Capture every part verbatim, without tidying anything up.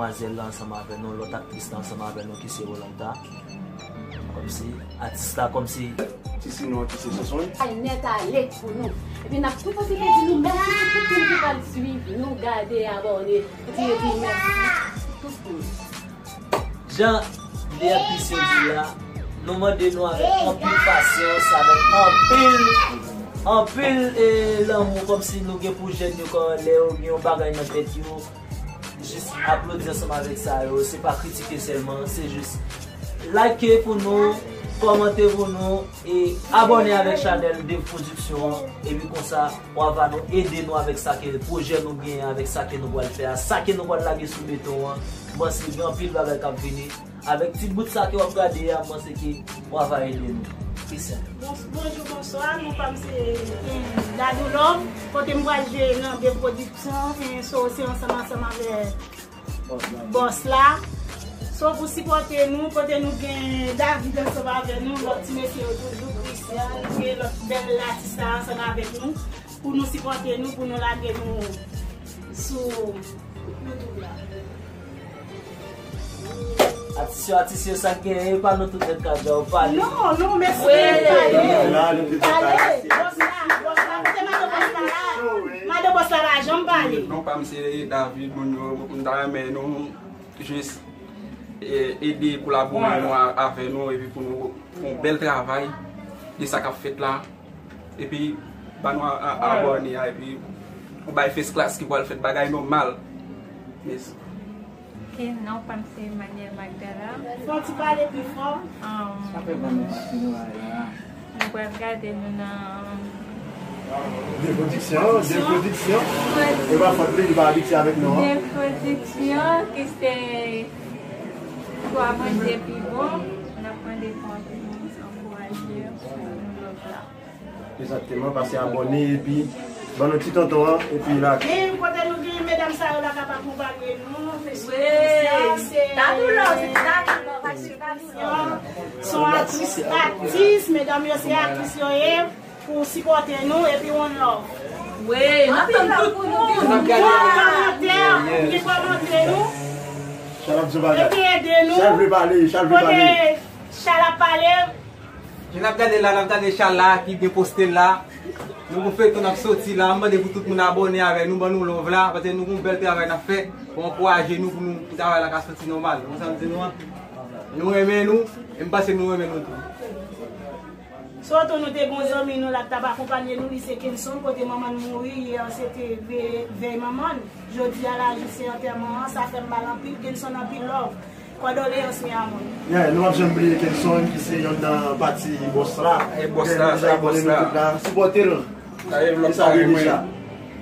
Demwazèl la ansanm avè nou, lòt aktris la ansanm avè nou ki se Rolanda. Kòmsi, atis la kòmsi. Ti sinon, ti se sonsonn. Ay nèt ale pou nou. Epi n ap tou pwofite di nou mèsi pou tout moun ki pral swiv nou, gade, abòne. Kontinye di nou mèsi pou tout moun. Jan D F P C di la, nou mande nou avèk anpil pasyans, avèk anpil, anpil e lanmou, kòmsi nou gen pou jèn yo, kan lè yo gen yon bagay nan tèt yo, jis aplodi ansanm avèk sa yo. Se pa kritike sèlman, se jis like pou nou, kòmante pou nou, e abòne avèk chanèl Dev Production an. Epi konsa, w a va nou ede nou avèk sa ke pwojè nou genyen, avèk sa ke nou pral fè a, sa ke nou pral lage sou beton an. M panse gen anpil bagay k ap vini. Avèk ti bout sa ke w ap gade a, m panse ke w a va ede nou. Peace. Bons-, bonjou, bonswa. Non pa m se, eh, Dadou Love. Kote m pral jwe nan Dev Production, eh, so se ansanm, ansanm avè bòs la. So pou sipòte nou, kote nou gen David ansanm avè nou, lòt ti mesye yo toujou, Christian, gen lòt bèl atis la ansanm avèk nou, pou nou sipòte nou, pou nou lage nou sou YouTube la. Atis yo, atis yo, sa k genyen, e pa nou tout nèt ka djòl pale. Non, non, mesye, pale. Pale, bòs la, bòs la, kote madan bòs la la? Madan bòs la pa janm pale. Non pa m se David, moun yo, m ta renmen nou jis, e, ede kolabore nou a-, avè nou, epi pou nou fè yon bèl travay de sa k ap fèt la. Epi, ba nou a, a, abòne a, epi, ou bay first class ki pral fèt bagay nòmal. Mèsi. Ok, non pa m se Emmanuel Magdala. Fò ti pale pi fò. Um, nou pral gade nou nan Dev Production, Dev Production. E pa fòt li, li pa abitye avèk nou an. Dev Production, ki se Kwa Bondye pi bon, n ap mande pou nou ankouraje pou nou lòt la. Egzakteman, pase abòne epi ban nou ti tonton an, epi la. Men kote nou gen medam sa yo la k ap akonpanye nou, mesye, wi, sa se Dadou Love, se Dadou Love, se Dadou Love. Se yon atis, atis, medam yo se atis yo ye, pou sipòte nou, epi one love. Wi, n ap tann tout moun. Tout kòmantè ki kòmante nou, epi ede nou. Chal vle pale, Chal vle pale. Kote Chal ap pale, Jan n ap gade la, n ap gade Chal la ki gen poste la. Nou gon feyton n ap soti la. M mande pou tout moun abòne avè nou, ban nou love la, paske nou gon bèl travay n ap fè pou ankouraje nou, pou nou, pou travay la ka soti nòmal. Ou konprann sa m di nou an? Nou renmen nou, e m panse nou renmen nou tou. Sitou nou te gon zanmi nou la k t ap akonpanye nou, li se Kenson, kote manman l mouri yè, se te ve-, vèy manman l. Jodi a la, jou se antèman an, sa fè m mal anpil, Kenson anpil love. Kondoleyans, mi amor. Yeah, nou p ap janm bliye Kenson, ki se yonn nan pati bòs la. E bòs la, sa e bòs la. Sipòte l. Sa e vlòg sa e mwen.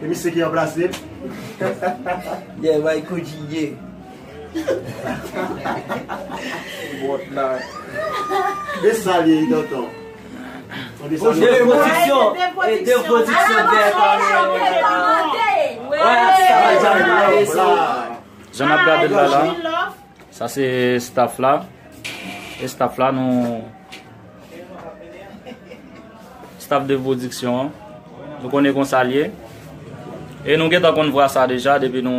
E misye ki ranplase l. Yeah, bay kontinye. Bòs la. E sa li ye, tonton. Dev Production, e Dev Production dèyè kamera. Wè, sa va janm pale sou. Jan n ap gade l la la. Sa se staff la. E staff la, nou, staff de pwodiksyon an. Nou konnen konsa l ye. E nou gentan konn vwa sa deja, depi nou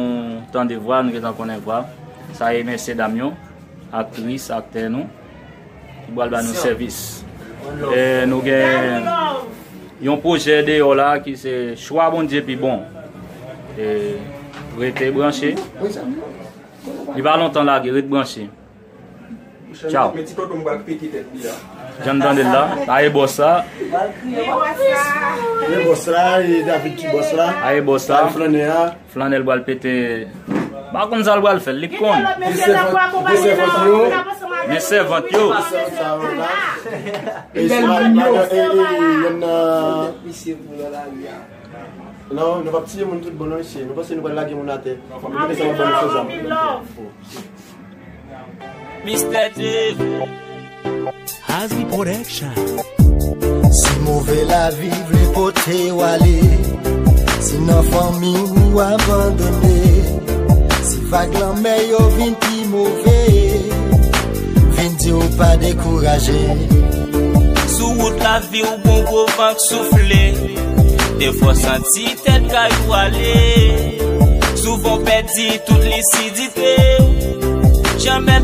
tande vwa, nou gentan konnen vwa. Sa e mesye dam yo, aktris, aktè nou, ki pral ba nou sèvis. E nou gen yon pwojè deyò la ki se Chwa Bondye pi bon. E rete branche. Li pa lontan lage, ret branche. Tchaw. Men ti tonton m pral pete tèt li a. Jan n tande l la, a e bòs la. E bòs la, e David ki bòs la. A e bòs la. A e flannè a. Flannè l pral pete. Pa konn sa l pral fè, li konn. Men sèvant yo. Men sèvant yo. E bèl moun yo. E, e, e, yonn nan Non, nou p ap tiye moun tout bon non mesye. Nou panse nou pral lage moun atè. Anpil love, anpil love. Mister Dave. Hazy Production. Si move lavi vle pote w ale, si nan fanmi w ou abandone, si vag lanmè yo vin pi move, vin di w pa dekouraje. Sou wout lavi w gon gwo van k soufle. Defwa w santi tèt kay ou ale. Souvan w pèdi tout lisidite w. Janmè